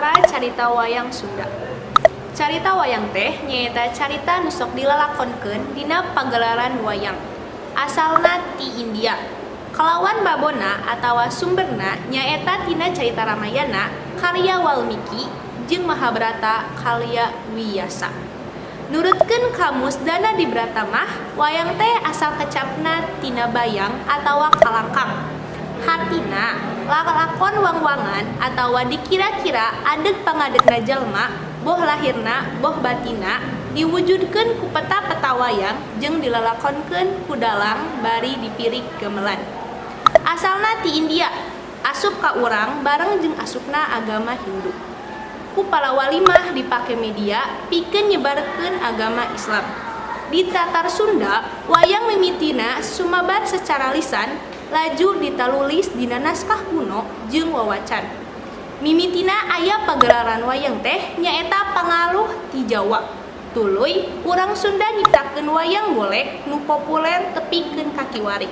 Antara carita wayang Sunda. Carita wayang teh nyaeta carita nu sok dilalakonkeun dina pagelaran wayang. Asalna ti India. Kalawan babona atawa sumberna nyaeta tina carita Ramayana karya Walmiki jeung Mahabharata karya Wiyasa. Nurutkeun kamus Danadibrata mah, wayang teh asal kecapna tina bayang atawa kalangkang. Hartina lalakon wangwangan atawa dikira-kira adeg pangadegna jalma, boh lahirna boh batinna, diwujudkeun ku peta-peta wayang jeung dilalakonkeun ku dalang bari dipirig gamelan. Asalna ti India, asup ka urang bareng jeung asupna agama Hindu. Ku para wali mah dipake media pikeun nyebarkeun agama Islam. Di Tatar Sunda, wayang mimitina sumebar secara lisan, laju ditalulis dina naskah kuno jeung wawacan. Mimitina aya pagelaran wayang teh nyaeta pangaruh ti Jawa. Tuluy urang Sunda nyiptakeun wayang golek nu populer tepikeun ka kiwari.